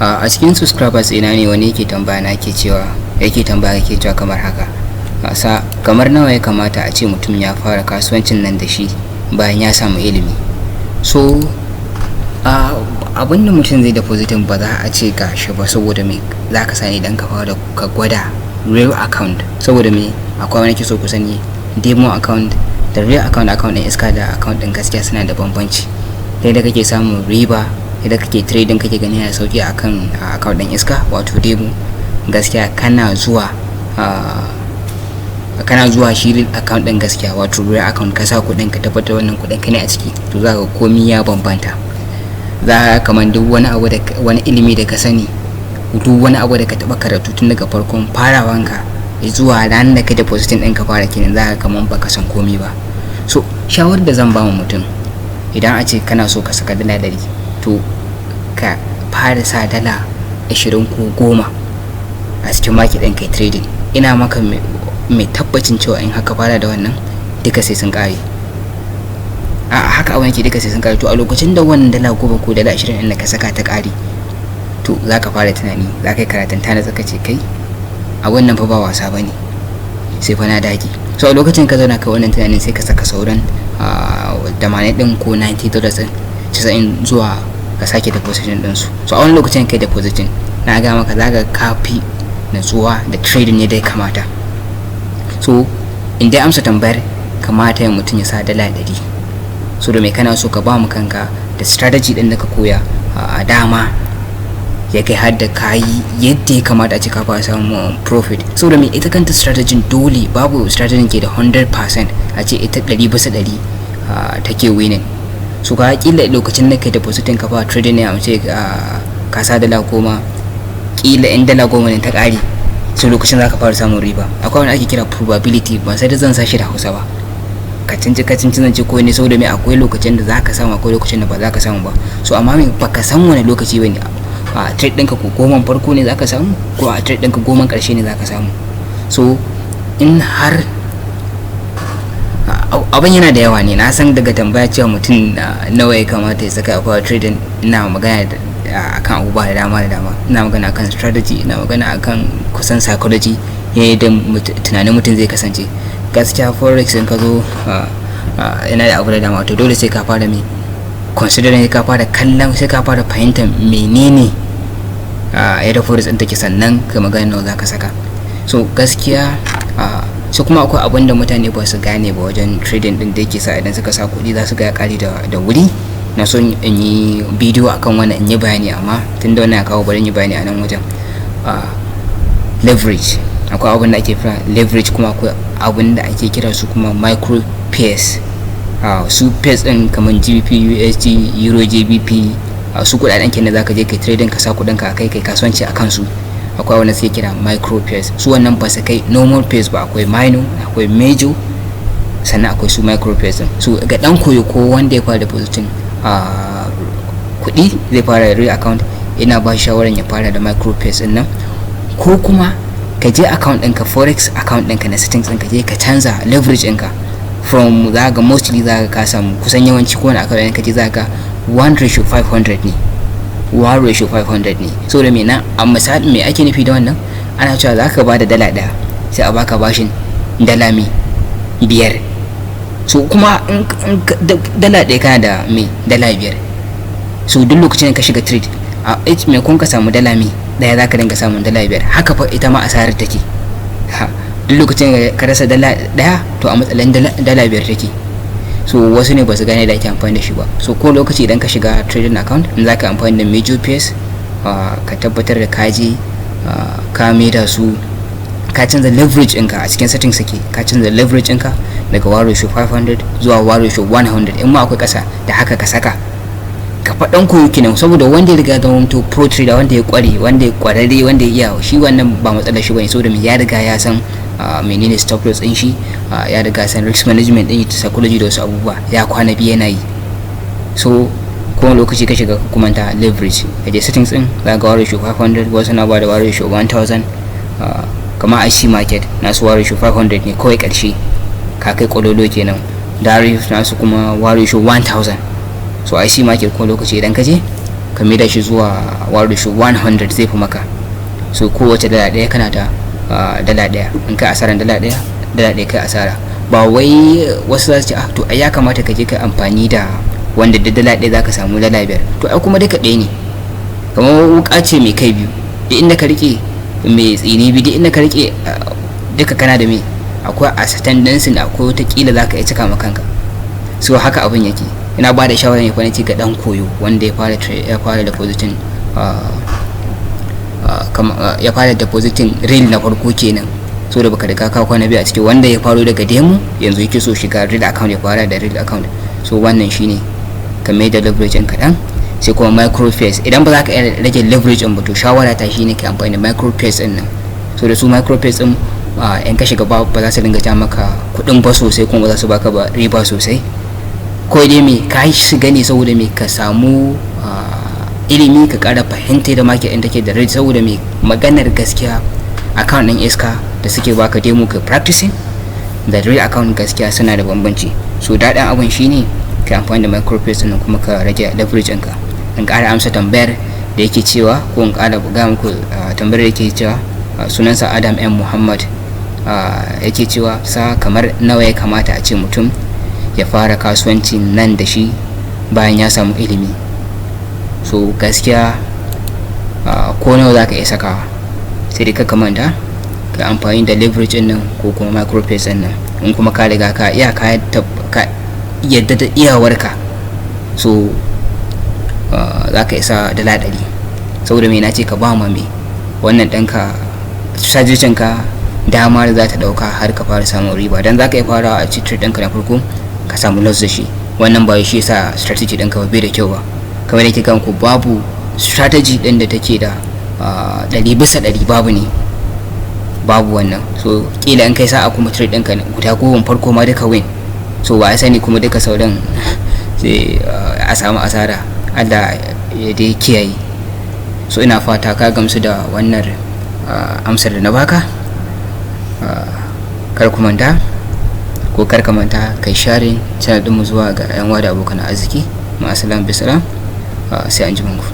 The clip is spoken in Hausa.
A cikin subscribers ina ne wani yake tambaya na, ke cewa, yake tambaya, yake cewa kamar haka: sa kamar nawa ya kamata a ce mutum ya fara kasuwancin nan da shi bayan ya samu ilimi? So abin da mutum zai depositing ba za a ce ga shi ba, saboda me? Za ka sani idan ka fara ka gwada real account. Saboda me? Akwai wani ke so ku sani, demo account da real account, account ɗin iska da account ɗin gaskiya, suna da bambanci. Da kake samun riba, idan kake trading, kake gani yana sauki akan account ɗin iska, wato demo. Gaskiya kana zuwa shi account ɗin gaskiya, wato real account, ka sa kuɗin, ka tabbatar wannan kuɗin ka ne a ciki, to za ka komi ya bambanta. Za ka kamar duk wani abu da wani ilimi da ka sani, duk wani abu da ka taɓa karatu tun daga farkon farawanka zuwa ranar da ka depositing ɗin ka fara kenan, za ka kamar baka san komi ba. So shawarar da zan ba mutum, idan a ce kana so ka saka $100, to ka fara sa $20 ko 10 a cikin market ɗin kai trading. Ina maka mai tabbacin cewa in haka fara da wannan, duka sai sun ƙare. A haka abin yake, duka sai sun ƙare. To a lokacin da wannan $10 ko $20 ɗin da ka saka ta ƙare, to za ka fara tunani, za ka yi karatun ta na tsaka, ce kai, a wannan fa ba wasa ba ne, sai fa na dage. So a lokacin ka zauna ka wannan tunanin, sai ka saka sauran 80 ɗin ko $90 ɗin, 90, zuwa ka sake depositing ɗinsu. So a wani lokacin kai depositing, na ga maka za ka kafi natsuwa da trading ne da ya kamata. So in dai amsa tambayar, kamata ya mutum ya sa $100. So da mai kana so ka ba mu kanka da strategy ɗin da ka koya a dama ya kai har da kayi yadda ya kamata a ce ka fara samun profit. So da mai ita kanta strategy, dole babu strategy ke da 100% a ce ita 100% take winning. So ka kila lokacin da kai depositing ka fara trading ne, a ce ka sa $10, kila in $10 ne ta ƙare, sai lokacin za ka fara samun riba. Akwai wani ake kira probability, ban sai da zan sa shi da Hausa ba, kacinci kacinci zan ce ko ne. Saboda me? Akwai lokacin da za ka samu, akwai lokacin da ba za ka samu ba. So amma me baka san wani lokaci bane, a trade ɗinka ko goman farko ne za ka samu, ko a trade ɗinka goman ƙarshe ne za ka samu. So in har abin yana da yawa ne, na san daga tambaya cewa mutum nawa ya kamata ya saka a trading, ina magana akan abubuwa da dama da dama. Ina magana akan strategy, ina magana akan kusan psychology, yadda tunanin mutum zai kasance. Gaskiya forex in ka zo yana da abu da dama. To dole sai ka fara mai considering, sai ka fara kallon, sai ka fara fahimtar menene yadda forex ɗin take, sannan ka magana nawa za ka saka. So gaskiya, so kuma akwai abin da mutane ba su gane ba wajen trading din da yake sa idan suka sa kuɗi za su ga ya ƙare da wuri. Na son in yi bidiyo akan wannan in yi bayani, amma tun da wannan ya kawo, bari in yi bayani a nan wajen. Leverage, akwai abin da ake kira leverage, kuma akwai abin da ake kira su kuma micro pairs. Su pairs din kamar GBP USD, Euro GBP, su kudaden kenan zaka je kai trading, ka sa kudin ka kai kasuwanci a kansu. Akwai wanda suke kira micro pairs. Su wannan ba su kai normal pairs ba. Akwai minor, akwai major, sannan akwai su micro pairs din. So ga dan koyo ko wanda ya fara depositing kuɗi, zai fara real account, ina ba shawaran ya fara da micro pairs din nan, ko kuma ka je account ɗinka, forex account ɗinka na settings ɗinka, je ka canza leverage ɗinka from, za ga mostly za ka samu kusan yawanci kowane account ɗin ka je, za ga 1 ratio 500 ne, 1 ratio 500 ne. So da me na a misali, me ake nufi da wannan? Ana cewa za ka ba da $1, sai a baka bashin dala mai biyar. So kuma in $1 kana da mai $5. So duk lokacin da ka shiga trade, a mai kun ka samu dala mai ɗaya, za ka dinga samun $5. Haka fa ita ma asarar take. Ha, duk lokacin da ka rasa $1, to a matsayin $5 take. So wasu ne ba su gane da ake amfani da shi ba. So ko lokaci idan ka shiga trading account, in za ka amfani da major pairs, ka tabbatar da ka je ka maida su, ka canza leverage ɗinka a cikin settings sake, ka canza leverage ɗinka daga 1 ratio 500 zuwa 1 ratio 100. In ma akwai ƙasa da haka ka saka, ka faɗan koyo kenan. Saboda wanda ya riga zama to pro trader, wanda ya kware, wanda ya kwararre, wanda ya iya shi, wannan ba matsalar shi bane. Saboda ya riga ya san menene stop loss din shi, ya riga san risk management din, psychology da wasu abubuwa, ya kwana biyu yana yi. So kowane lokaci ka shiga kuma ta leverage, ka je settings din, za ga 1 ratio 500, wasu na ba da 1 ratio 1000. Kamar IC Market nasu 1 ratio 500 ne kawai, karshe ka kai kololo kenan. Darius nasu kuma 1 ratio 1000. So IC Market ko lokaci idan ka je Ka maida shi zuwa 1 ratio 100 zai fi maka. So kowace dala 1 kana da dala 1. In kai asaran dala 1, dala 1 kai asara. Ba wai wasu za su ce, "Ah, to ai ya kamata ka je ka amfani da wanda da dala 1 za ka samu dala 5." To ai kuma duka ɗaya ne, kamar wuka ce mai kai biyu, duk inda ka rike, mai tsini biyu, duk inda ka rike duka kana da me akwai a tendency, akwai wata kila za ka iya cika ma kanka. So haka abin yake. Ina ba da shawara ne fa ga dan koyo wanda ya fara depositing, ya fara depositing real na farko kenan. So da baka riga ka kwana biyu a ciki, wanda ya faro daga demo yanzu yake so shiga real account, ya fara da real account. So wannan shine, ka mai da leverage kaɗan, sai kuma micro pairs. Idan ba za ka iya rage leverage ba, to shawara ta shine ka amfani da micro pairs din nan. So da su micro pairs din, in ka shiga ba za su dinga ja maka kuɗin ba sosai, kuma ba za su baka ba riba sosai. Ko dai me ka shiga ne saboda me ka samu ilimi, ka ƙara fahimta da market ɗin take da rate. Saboda me, maganar gaskiya, account ɗin iska da suke baka demo ka practicing da real account, gaskiya suna da bambanci. So daɗin abin shine ka amfani da micro pairs ɗin kuma ka rage leverage ɗinka. In ƙara amsa tambayar da yake cewa, ko in ƙara ga muku tambayar da yake cewa, sunansa Adam M Muhammad, yake cewa sa kamar nawa ya kamata a ce mutum ya fara kasuwanci nan da shi bayan ya samu ilimi? So gaskiya ko nawa za ka iya sakawa, sai dai ka manta ka amfani da leverage nan ko kuma micro pairs nan. In kuma ka riga ka iya, ka yadda da iyawarka, so za ka isa dala 100. Saboda mai na ce ka ba ma mai wannan ɗanka strategy ka dama da za ta ɗauka har ka fara samun riba, don za ka iya fara a trade ɗinka na farko ka samu loss da shi. Wannan ba shi yasa strategy ɗinka ba bai da kyau ba. Kamar yake kanku, babu strategy ɗin da take da 100%, babu ne, babu wannan. So kila in kai sa'a kuma trade ɗinka guda 10 farko ma duka win, so ba a sani kuma duka sauran sai a samu asara. Allah ya dai kiyaye. So ina fata ka gamsu da wannan amsar da na baka. Kar ku manta, ko kar ka manta, kai share channel ɗinmu zuwa ga 'yan da abokan arziki. Ma'asalam, bisalam, sai an ji ku.